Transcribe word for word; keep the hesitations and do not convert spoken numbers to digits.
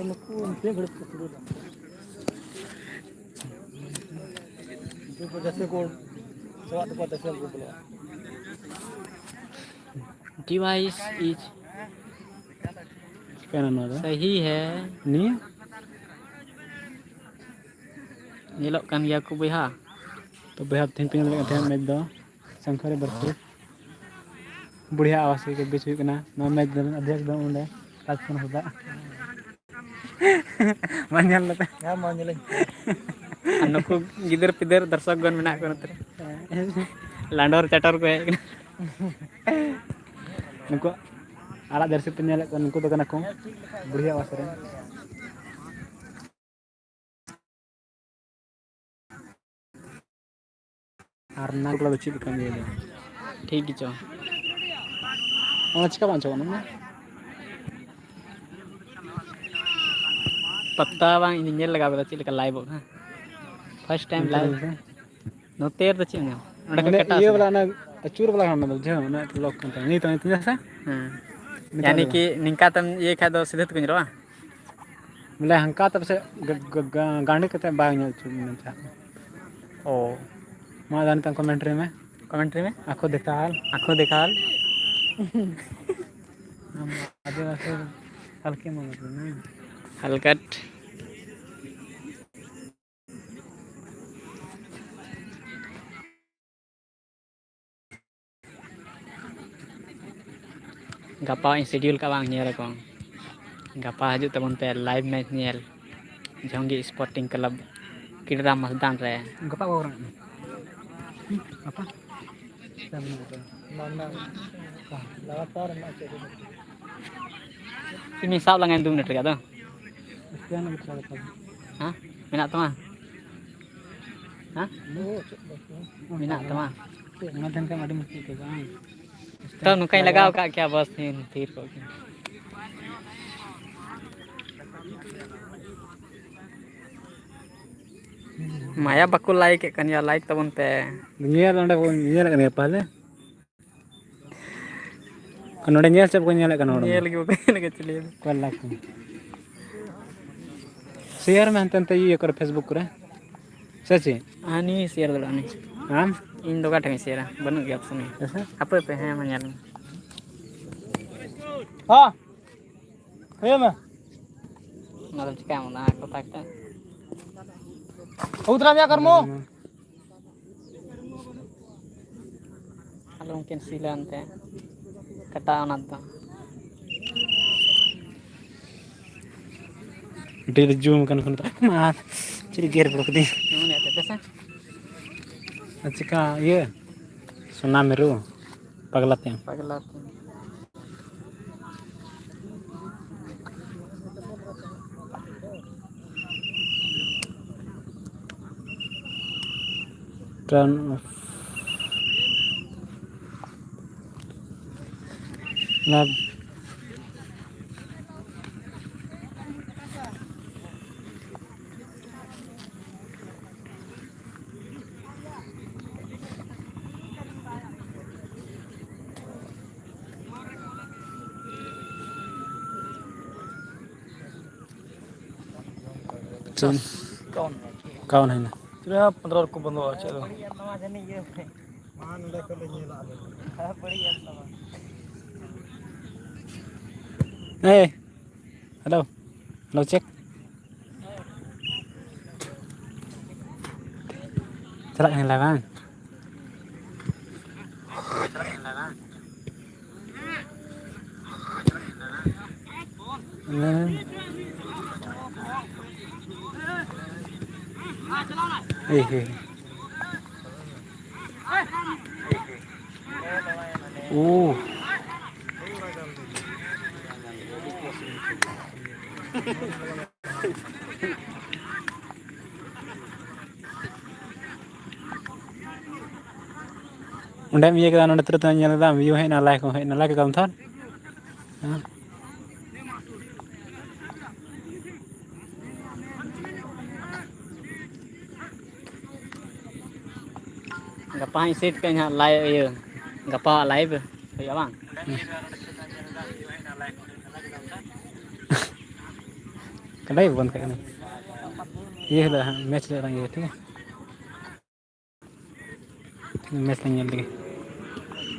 ᱱᱩᱠᱩ ᱱᱤᱛᱚᱜ ᱜᱷᱟᱹᱲᱤᱡ ᱠᱚ ᱯᱩᱨᱟᱹ ᱫᱟᱢ᱾ ᱩᱱᱠᱩ ᱠᱚ ᱡᱟᱹᱥᱛᱤ ᱠᱚ ᱪᱟᱵᱟᱜ ᱛᱟᱠᱚᱣᱟ, ᱡᱟᱹᱥᱛᱤ ᱠᱚ ᱵᱚᱞᱚᱜᱼᱟ᱾ Device is ᱪᱤᱠᱟᱹᱭᱮᱱᱟ ᱱᱚᱣᱟ ᱫᱚ? ᱥᱟᱦᱤ ᱦᱮ᱾ ᱱᱤᱭᱟᱹ? ᱧᱮᱞᱚᱜ ᱠᱟᱱ ᱜᱮᱭᱟ ᱠᱚ ᱵᱚᱭᱦᱟ᱾ ᱛᱚ ᱵᱚᱭᱦᱟ, ᱛᱮᱦᱮᱧ ᱯᱮ ᱧᱮᱞ ᱫᱟᱲᱮᱭᱟᱜ ᱠᱟᱱ ᱛᱟᱦᱮᱸᱫ ᱢᱮᱪ ᱫᱚ ᱥᱚᱝᱠᱷᱟᱨᱤ ᱵᱟᱨᱥᱤ ᱵᱩᱲᱦᱤᱭᱟᱜ ᱟᱣᱟᱡ ᱨᱮᱜᱮ ᱵᱮᱥ ᱦᱩᱭᱩᱜ ᱠᱟᱱᱟ᱾ ᱱᱚᱣᱟ ᱢᱮᱪ ᱫᱚ ᱟᱹᱰᱤ ᱮᱠᱫᱚᱢ ᱚᱸᱰᱮ ᱠᱟᱡᱽ ᱠᱷᱚᱱ ᱦᱚᱸ ᱫᱟᱜ ᱢᱟ ᱧᱮᱞ ᱞᱮᱯᱮ᱾ ᱦᱮᱸ, ᱢᱟ ᱧᱮᱞᱟᱹᱧ᱾ ᱟᱨ ᱱᱩᱠᱩ ᱜᱤᱫᱟᱹᱨ ᱯᱤᱫᱟᱹᱨ ᱫᱚᱨᱥᱚᱠ ᱜᱚᱱ ᱢᱮᱱᱟᱜ ᱠᱚᱣᱟ ᱱᱚᱛᱮ ᱨᱮ᱾ ᱞᱟᱸᱰᱚᱨ ᱪᱟᱴᱚᱨ ᱠᱚ ᱦᱮᱡ ᱠᱟᱱᱟ᱾ ᱱᱩᱠᱩ ᱟᱲᱟᱜ ᱡᱟᱹᱨᱥᱤ ᱯᱮ ᱧᱮᱞᱮᱫ ᱠᱚᱣᱟ, ᱱᱩᱠᱩ ᱫᱚ ᱠᱟᱱᱟ ᱠᱚ ᱵᱩᱲᱦᱤᱭᱟᱜ ᱟᱣᱟᱡ ᱨᱮᱱ᱾ ᱟᱨ ᱱᱟᱜᱽᱞᱟ ᱫᱚ ᱪᱮᱫ ᱞᱮᱠᱟᱢ ᱤᱭᱟᱹᱭᱟ? ᱴᱷᱤᱠ ᱜᱮᱪᱚ᱾ ᱚᱱᱟ ᱪᱤᱠᱟ ᱵᱟᱝ ᱪᱟᱵᱟᱜ ᱠᱟᱱᱟ? ᱯᱟᱛᱟ ᱵᱟᱝ, ᱤᱧ ᱧᱮᱞ ᱞᱮᱜᱟ ᱠᱟᱫᱟ ᱪᱮᱫ ᱞᱮᱠᱟ ᱞᱟᱭᱤᱵᱚᱜ ᱠᱟᱱᱟ᱾ First time ᱚᱱᱛᱮ ᱞᱟᱭᱤᱵ᱾ ᱱᱚᱛᱮ ᱱᱚᱛᱮ ᱨᱮᱫᱚ ᱪᱮᱫ ᱮᱢ ᱧᱟᱢᱟ? ᱚᱸᱰᱮ ᱠᱷᱚᱱ ᱢᱟᱱᱮ ᱠᱟᱴᱟᱜ ᱤᱭᱟᱹ ᱟᱥᱮ? ᱵᱟᱞᱟ, ᱚᱱᱟ ᱟᱹᱪᱩᱨ ᱵᱟᱞᱟ ᱠᱟᱱᱟ ᱚᱱᱟ ᱫᱚ, ᱵᱩᱡᱷᱟᱹᱣ? ᱚᱱᱟ ᱞᱚᱠ ᱠᱟᱱ ᱛᱟᱢᱟ᱾ ᱱᱤᱛ ᱱᱤᱛ ᱧᱮᱞ ᱥᱮ? ᱦᱮᱸ᱾ ᱱᱤᱛ ᱭᱟᱱᱤ ᱚᱸᱰᱮ ᱠᱤ ᱵᱟᱝ᱾ ᱱᱤᱝᱠᱟ ᱛᱮᱢ ᱤᱭᱟᱹᱭ ᱠᱷᱟᱡ ᱫᱚ ᱥᱤᱫᱷᱟᱹ ᱛᱮᱠᱚ ᱧᱮᱞᱚᱜᱼᱟ? ᱵᱚᱞᱮ ᱦᱟᱱᱠᱟ ᱛᱮ ᱯᱟᱥᱮᱡ ᱜᱟ-, ᱜᱟ-, ᱜᱟ-, ᱜᱟᱸᱰᱮ ᱠᱟᱛᱮ ᱵᱟᱭ ᱧᱮᱞ ᱦᱚᱪᱚ ᱢᱮᱱ ᱪᱟᱦᱟᱜ᱾ ᱚ᱾ ᱢᱟ ᱛᱟᱦᱞᱮ ᱱᱤᱛᱚᱝ ᱠᱚᱢᱮᱱᱴ ᱨᱮ ᱢᱮ᱾ ᱠᱚᱢᱮᱱᱴ ᱨᱮ ᱢᱮ᱾ ᱟᱠᱚ ᱫᱮᱠᱷᱟᱞ᱾ ᱟᱠᱚ ᱫᱮᱠᱷᱟᱞ᱾ ᱟᱢ ᱟᱹᱫᱤᱵᱟᱹᱥᱤ ᱦᱟᱞᱠᱮ ᱢᱚᱱᱮ ᱠᱚ ᱢᱮ᱾ ᱦᱟᱞᱠᱟᱴ᱾ ᱜᱟᱯᱟ ᱤᱧ schedule ᱠᱟᱜᱼᱟ, ᱵᱟᱝ ᱧᱮᱞ ᱟᱠᱚ᱾ ᱜᱟᱯᱟ ᱦᱤᱡᱩᱜ ᱛᱟᱵᱚᱱ ᱯᱮ live match ᱧᱮᱞ, ᱡᱷᱚᱝᱜᱤ Sporting Club ᱠᱤᱰᱨᱟ ᱢᱟᱥᱫᱟᱱ ᱨᱮ᱾ ᱜᱟᱯᱟ ᱠᱚ ᱠᱚᱨᱟᱣ ᱠᱟᱱᱟ? ᱜᱟᱯᱟ? ᱞᱟᱜᱟᱛᱟᱨ ᱢᱮᱱᱟᱜ ᱪᱮᱫ? ᱤᱧ ᱥᱟᱵ ᱞᱟᱝᱟ ᱫᱩ ᱢᱤᱱᱤᱴ ᱨᱮᱜᱮ ᱟᱫᱚ᱾ ᱦᱮᱸ? ᱢᱮᱱᱟᱜ ᱛᱟᱢᱟ? ᱦᱮᱸ? ᱢᱮᱱᱟᱜ ᱛᱟᱢᱟ? ᱚᱱᱟ ᱛᱟᱦᱮᱱ ᱠᱷᱟᱱ ᱟᱹᱰᱤ ᱢᱩᱥᱠᱤᱞ ᱠᱚ ᱵᱟᱝ? ᱛᱚ ᱱᱚᱝᱠᱟᱧ ᱞᱟᱜᱟᱣ ᱠᱟᱜ ᱠᱮᱭᱟ, ᱵᱟᱥ ᱛᱷᱤᱨ ᱠᱚᱜ ᱠᱮᱭᱟ᱾ ᱢᱟᱭᱟ ᱵᱟᱠᱚ like ᱮᱫ ᱠᱟᱱ ᱜᱮᱭᱟ, like ᱛᱟᱵᱚᱱ ᱯᱮ᱾ ᱧᱮᱞ ᱚᱸᱰᱮ ᱵᱚᱱ ᱧᱮᱞᱮᱫ ᱠᱟᱱ ᱜᱮᱭᱟ ᱯᱟᱦᱞᱮ᱾ ᱟᱨ ᱱᱚᱰᱮ ᱧᱮᱞ ᱪᱮᱫ ᱵᱟᱠᱚ ᱧᱮᱞᱮᱫ ᱠᱟᱱᱟ ᱦᱚᱲ ᱢᱟ᱾ ᱧᱮᱞ ᱜᱮ ᱵᱟᱠᱚ ᱧᱮᱞᱮᱫ ᱠᱟᱱ ᱪᱤᱞᱤ ᱦᱚᱸ᱾ ᱚᱠᱚᱭ ᱞᱟᱜᱽ ᱠᱟᱱᱟ? ᱥᱮᱭᱟᱨ ᱢᱮ ᱦᱟᱱᱛᱮ ᱱᱟᱛᱮ ᱤᱭᱟᱹ ᱠᱚᱨᱮ, Facebook ᱠᱚᱨᱮ, ᱥᱮ ᱪᱮᱫ? ᱦᱟᱹᱱᱤ ᱥᱮᱭᱟᱨ ᱫᱟᱲᱮᱭᱟᱜᱼᱟ ᱩᱱᱤ᱾ ᱟᱢ? ᱤᱧ ᱫᱚ ᱚᱠᱟ ᱴᱷᱮᱱ ᱥᱮᱭᱟᱨᱟ? ᱵᱟᱹᱱᱩᱜ ᱜᱮᱭᱟ ᱚᱯᱥᱚᱱ ᱜᱮ᱾ ᱟᱪᱪᱷᱟ᱾ ᱦᱟᱯᱮ ᱦᱟᱯᱮ, ᱦᱮᱸ, ᱢᱟ ᱧᱮᱞ ᱢᱮ᱾ ᱦᱚᱸ᱾ ᱦᱩᱭᱩᱜ ᱢᱮ᱾ ᱚᱱᱟ ᱫᱚ ᱪᱤᱠᱟᱹᱭᱟᱢ, ᱚᱱᱟ ᱠᱚ ᱛᱟᱠ ᱛᱮ? ᱩᱛᱨᱟ ᱢᱮᱭᱟ ᱠᱚᱨᱢᱚ᱾ ᱟᱞᱚᱢ ᱠᱮᱱᱥᱤᱞᱟ ᱮᱱᱛᱮ, ᱠᱟᱴᱟᱜᱼᱟ ᱚᱱᱟ ᱫᱚ᱾ ᱰᱷᱮᱨ ᱡᱩᱢ ᱟᱠᱟᱱ ᱠᱷᱟᱱ ᱫᱚ, ᱢᱟ, ᱪᱮᱫ ᱜᱮᱨ ᱵᱚᱞᱚ ᱠᱤᱫᱤᱧ᱾ ᱱᱩᱱᱟᱹᱜ ᱛᱮ ᱯᱮᱥᱮ? ᱟᱨ ᱪᱤᱠᱟ ᱤᱭᱟᱹ, ᱥᱳᱱᱟ ᱢᱤᱨᱩ, ᱯᱟᱜᱽᱞᱟ ᱛᱮ᱾ ᱯᱟᱜᱽᱞᱟ ᱛᱮ᱾ Turn off. ᱚᱱᱟ ᱪᱮᱫ? ᱠᱟᱣᱩᱱ᱾ ᱠᱟᱣᱩᱱ ᱦᱩᱭᱱᱟ᱾ ᱪᱮᱫ ᱯᱚᱱᱫᱽᱨᱚ ᱨᱮᱠᱚ ᱵᱚᱱᱫᱚᱜᱼᱟ, ᱪᱮᱫ ᱫᱚ? ᱮᱭ, ᱦᱮᱞᱳ, ᱦᱮᱞᱳ, ᱪᱮᱠ᱾ ᱪᱟᱞᱟᱜ ᱠᱟᱱᱟ ᱞᱟᱭ ᱵᱟᱝ? ᱦᱮᱸ᱾ ᱮᱭ, ᱦᱮᱸ᱾ ᱳ᱾ ᱚᱸᱰᱮᱢ ᱤᱭᱟᱹ ᱠᱮᱫᱟ, ᱱᱚᱰᱮ ᱛᱩᱨᱟᱹᱛ ᱧᱮᱞ ᱠᱮᱫᱟᱢ, view ᱦᱮᱡ ᱮᱱᱟ, like ᱦᱚᱸ ᱦᱮᱡ ᱮᱱᱟ, like ᱠᱮᱫᱟᱢ ᱛᱷᱚᱨ? ᱦᱮᱸ᱾ ᱜᱟᱯᱟ ᱦᱟᱸᱜ ᱤᱧ set ᱠᱟᱜ ᱟᱹᱧ ᱦᱟᱸᱜ live, ᱤᱭᱟᱹ, ᱜᱟᱯᱟ ᱦᱟᱸᱜ live ᱦᱩᱭᱩᱜᱼᱟ ᱵᱟᱝ? ᱠᱟᱰᱟᱭ ᱵᱚᱱ ᱠᱟᱜ ᱠᱟᱱᱟ᱾ ᱤᱭᱟᱹ ᱦᱤᱞᱳᱜ ᱦᱟᱸᱜ ᱢᱮᱪ ᱦᱤᱞᱳᱜ ᱞᱟᱝ ᱤᱭᱟᱹᱭᱟ, ᱴᱷᱤᱠ ᱜᱮᱭᱟ? ᱢᱮᱪ ᱞᱟᱝ ᱧᱮᱞ ᱞᱮᱜᱮ᱾